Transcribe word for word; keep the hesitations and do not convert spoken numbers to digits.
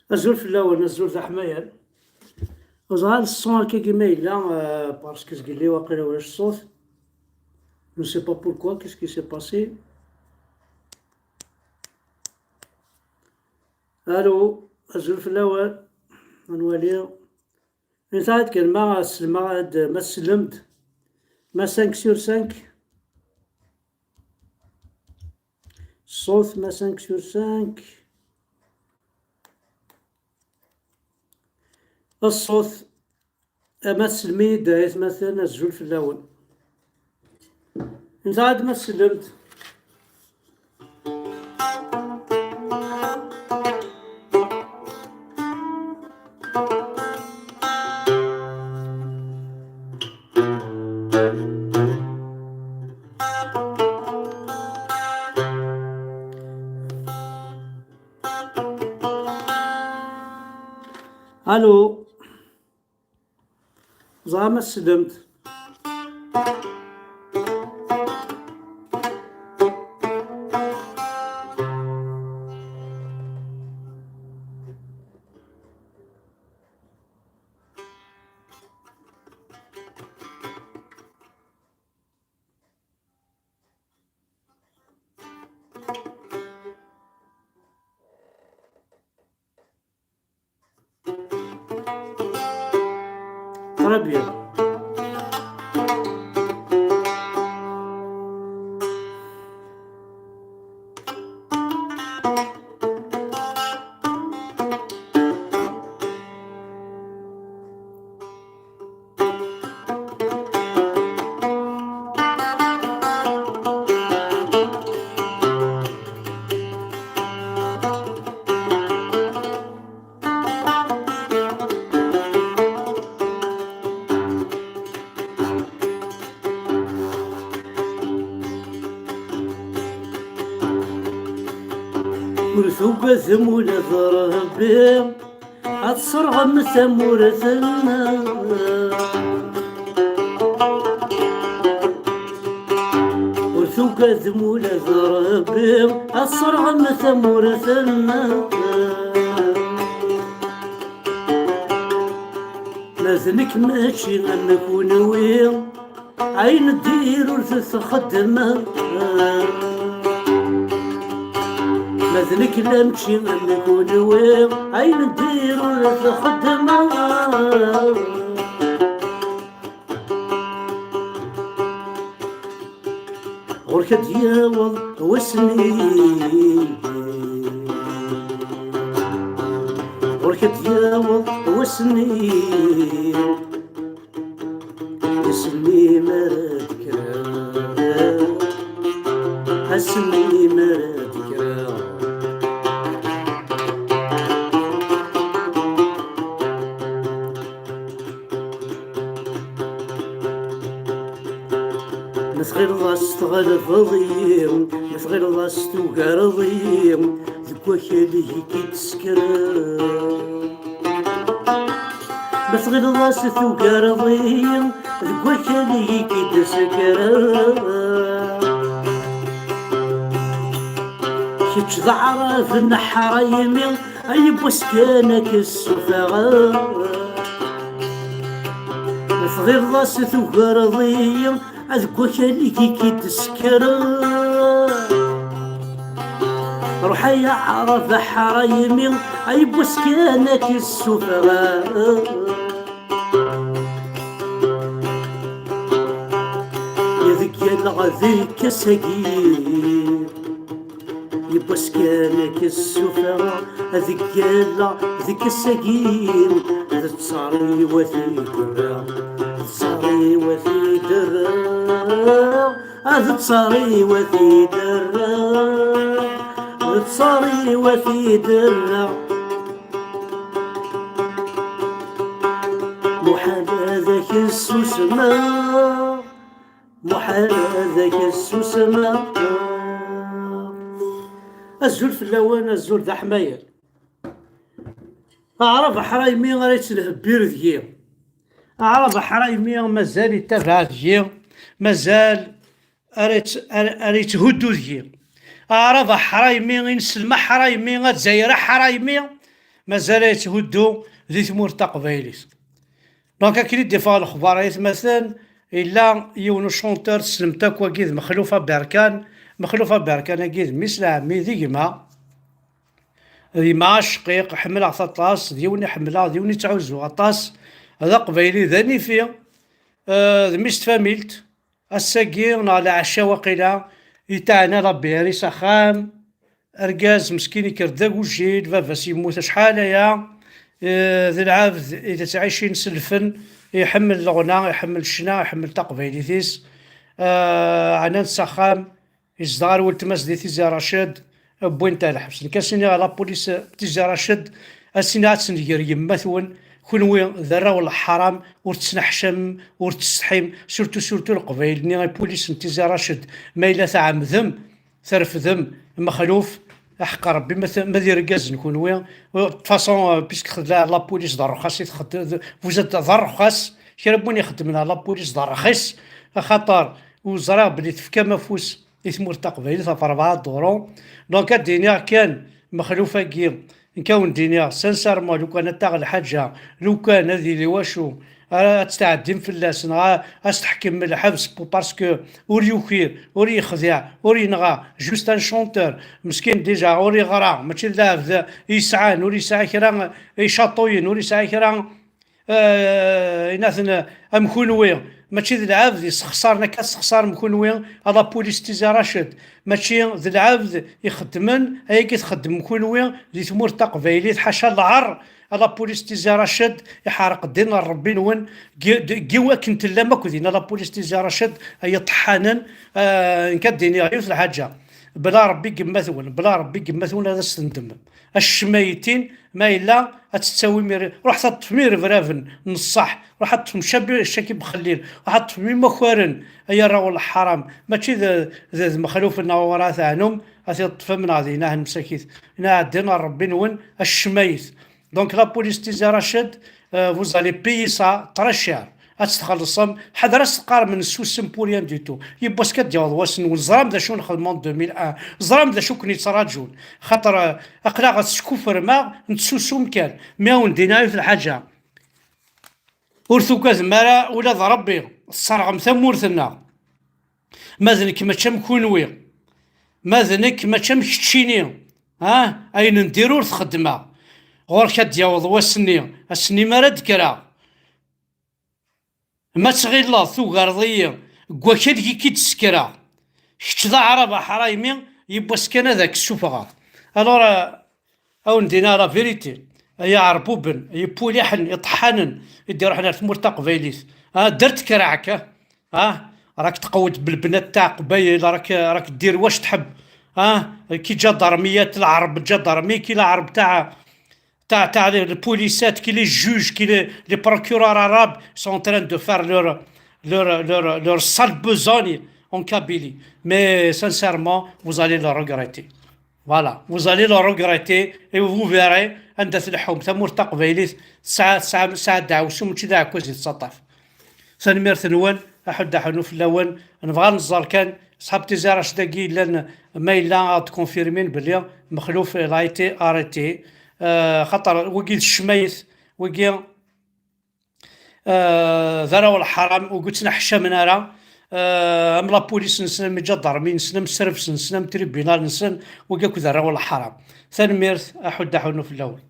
Azul fell-awen, azul d aḥmayan. Ẓran ṣṣun akkagi ma yella, euh, parce que zgelli waqila ulac ṣṣut. Je ne sais pas pourquoi, qu'est-ce qui s'est passé. Allô, azul fell-awen. Ad nwali. Ntaɛd kan ma selma ad ma tsellemt. Ma cinq sur cinq. Ṣṣut ma cinq sur cinq. Ṣṣut, ama tselmi-d ay atmaten, azul fell-awen. Ntaɛd ma tsellemt. Allô. Ẓer ma tsellemt. Très bien. Ur tugadem ula d Rebbi, ad tesserɣem tamurt-nneɣ. Ur tugadem ula d Rebbi, ad tesserɣem tamurt-nneɣ. Ma d nekk mačči am kunwi, ayen ddir ur t-txeddem. Ma d nekk la mačči am kunwi, ayen ddir ur t-txeddem. Ɣur-k ad d-yaweḍ wass-nni, ɣur-k ad d-yaweḍ wass-nni, ass-nni mi ara d-kkreɣ, ass-nni mi ara d-kkreɣ. Ma tɣileḍ-as tɣelbeḍ-iyi, ma tɣileḍ-as tugareḍ-iyi, deg wakal-ik i d-ssekreɣ. Ma tɣileḍ-as tugareḍ-iyi, deg wakal-ik i d-ssekreɣ. Kečč d aɛrab n ḥraymi, ay yiwwas kan ad k-ssufɣeɣ. Ma tɣileḍ-as tugareḍ-iyi, ad deg wakal-ik i d-ssekreɣ. Ruḥ ay aɛrab aḥraymi, ay yiwwas kan ad k-ssufɣeɣ. Ad ggalleɣ deg ass-agi, yiwwas kan ad k-ssufɣeɣ. Ad ggalleɣ deg ass-agi, d ttariwat i d-rreɣ, d ttariwat i d-rreɣ, d ttariwat i d-rreɣ, d ttariwat i d-rreɣ. Muḥal ad ak-ssusmeɣ, muḥal ad ak-ssusmeɣ. Azul fell-awen, azul d aḥmayan. Aɛrab aḥraymi ara yettlehbir deg-i. Aɛrab aḥraymi mazal yettabaɛ deg-i, mazal ara yett-, ara, ara yetthuddu deg-i. Aɛrab aḥraymi, ineslem aḥraymi, azzayri aḥraymi, mazal a yetthuddu di tmurt taqbaylit. Donc akken i d-iffeɣ lexbar ay atmaten, yella yiwen uchanteur tessnemt akk wagi d Mexluf Aberkan. Mexluf Aberkan-agi d mmi-s n ɛemmi d gma. D gma acqiq, ḥemmleɣ-t aṭas, d yiwen i ḥemmleɣ, d yiwen i ttɛuzzuɣ aṭas. D aqbayli d anifi. Eh, d mmi-s n tfamilt. Ass-agi neɣ leɛca waqila, yetɛana Rabbi ar-is axxam. Argaz meskin ikker d agujil, baba-s yemmut acḥal aya. Eh, d lɛebd i d-ttɛicin s lfen, iḥemmel leɣna, iḥemmel ccna, iḥemmel taqbaylit-is. Eh, ɛnan s axxam, izdeɣ ar weltma-s di Tizi Raced, wwin-t ar lḥebs. Nekk ad s-iniɣ ɣer la police Tizi Raced, ad s-iniɣ ad tenger yemma-twen, kunwi d arraw n leḥram, ur tettneḥcamem, ur tettsetḥim, surtout, surtout leqbayel-nni, les polices n Tizi Raced, ma yella tɛemdem, trefdem Mexluf, aḥeqq Rebbi, ma t-, ma d irgazen kunwi. De toute façon, euh, puisque la, la police d rrxas i txeddem, vous êtes d rrxas, kra n win ixeddmen la police d rrxis, axaṭer ur ẓriɣ belli tefkam afus i tmurt taqbaylit ɣef rebɛa duṛu. Donc ad d-iniɣ kan Mexluf-agi, nekk ad wen-d-iniɣ sincèrement, lukan ad taɣ lḥaǧa, lukan ad yili wacu, ara ad tɛeddim fell-as, neɣ a-, ad s-teḥkem lḥebs, parce que ur yukir, ur yexdiɛ, ur yenɣa, juste un chanteur, meskin déjà ur yeɣra, mačči d lɛebd yesɛan, ur yesɛi kra icaṭuyen, ur yesɛi kra, eh, inaten am kunwi, mačči d lɛebd yessexsaren akka, tessexsarem kunwi à la police Tizi Raced, mačči d lɛebd ixeddmen ayagi txeddmem kunwi di tmurt taqbaylit, ḥaca lɛar. A la police Tizi Raced, iḥerq ddin n Rebbi-nwen, gi-, gi-, akken tellam akk din, a la police Tizi Raced, ay iṭeḥḥanen, eh, nekk ad d-iniɣ yiwet lḥaǧa, bla Rebbi n yemma-twen, bla Rebbi n yemma-twen ad as-tendemem. Acemma yettin, ma yella ad tettawim ir-, ruḥet ad teṭṭfem irebraben n ṣṣeḥ, ruḥet ad teṭṭfem Cabi-, Cakib Xellil, ruḥet ad teṭṭfem imakaren, ay arraw n leḥram, mačči d, d, d Mexluf neɣ Wara Teɛnum, ad t-teṭṭfem neɣ dinna ad nemsakit. Neɣ ddin n Rebbi-nwen, acemma yet. Donc la police Tizi Raced, euh, vous allez payer ça très cher. Ad tt-txellṣem, ḥader ad s-teqqarem nessusem pour rien du tout. Yiwwas kan ad d-yaweḍ wass-nwen, ẓram d acu nxeddem en deux mille un, ẓram d acu ken-yettraǧun. Xaṭer, euh, aql-aɣ ad skufrem-aɣ, nettsusum kan. Mi awen-d-iniɣ yiwet lḥaǧa, ur tugadem ara ula d Rebbi, tesserɣem tamurt-nneɣ. Ma d nekk mačči am kunwi, ma d nekk mačči am keččini, ah, ayen n dir ur t-xeddmeɣ. Ɣur-k ad d-yaweḍ wass-nni, ass-nni mi ara d-kkreɣ. Ma tɣileḍ tugareḍ-iyi deg wakal i k-id-ssekreɣ, kečč d aɛrab aḥraymi, yiwwas kan ad ak-ssufɣeɣ. Alors, euh, a wen-d-iniɣ la vérité, ay iɛerbuben, ay ipuliḥen, iṭeḥḥanen, i d-iruḥen ar tmurt taqbaylit. Ah, dder-d kra akka. Ah, راك تقود بالبنات تاع قبايل، راك، راك دير واش تحب. Ah, كي جدرميات العرب، جدرمي كي العرب تاع، تاع، تاع البوليسات، كي les juges، كي les، les procureurs arabes sont en train de faire leur, leur, leur, leur sale besogne en Kabylie. Mais sincèrement, vous allez le regretter. Voilà, vous allez le regretter et vous verrez anda tleḥḥum. Tamurt taqbaylit tesɛa, tesɛa, tesɛa ddeɛwessu, mačči d aɛekkaz yettsaṭaf. Tanemmirt-nwen, aḥuddu aḥunnu fell-awen. Nebɣa ad nẓer kan, ṣṣḥab Tizi Raced-agi yellan, ma yella ad d-confirmin belli Mexluf il a été arrêté. Euh, xaṭer wigi d ccmayet, wigi, euh, d arraw n leḥram, ur ttneḥcamen ara. Euh, am la police-nsen, am iǧadarmi-nsen, am sserfes-nsen, am tribunal-nsen, wigi akk d arraw n leḥram. Tanemmirt, aḥuddu aḥunnu fell-awen.